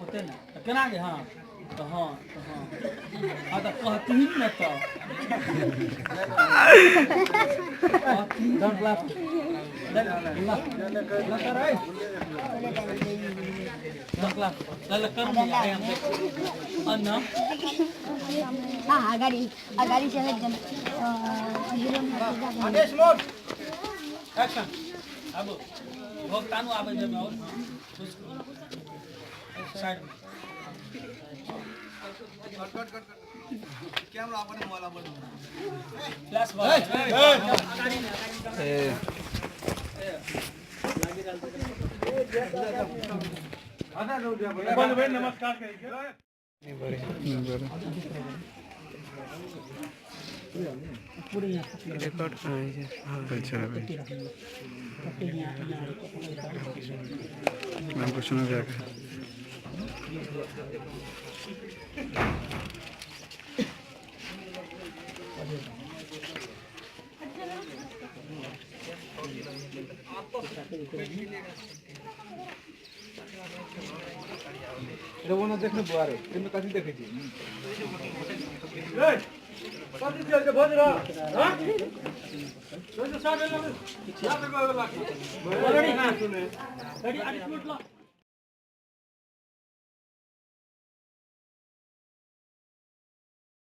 ओते ने तऽ केना गे? हँ तऽ हँ तऽ हँ हँ तऽ कहथिन ने तऽ कहथिन। Don't laugh. Don't laugh. ल ल कर अन्न। हाँ, अगाडि अगाडि चल एकदम हिरो। आदेश मोड एक्शन। अब भोग तानू आबै जे और साइड में। कट कट कट, कैमरा अपने मोबाइल पर। Flash ball. नमस्कार। रिकॉर्ड कहाँ है? अच्छा भाई, मैम को सुनो जाकर। এটা ওনা দেখলে বুয়ারে কিন্তু কাছে দেখেছি। कथी छै भोज रह? हां, रेडी, आदित्य।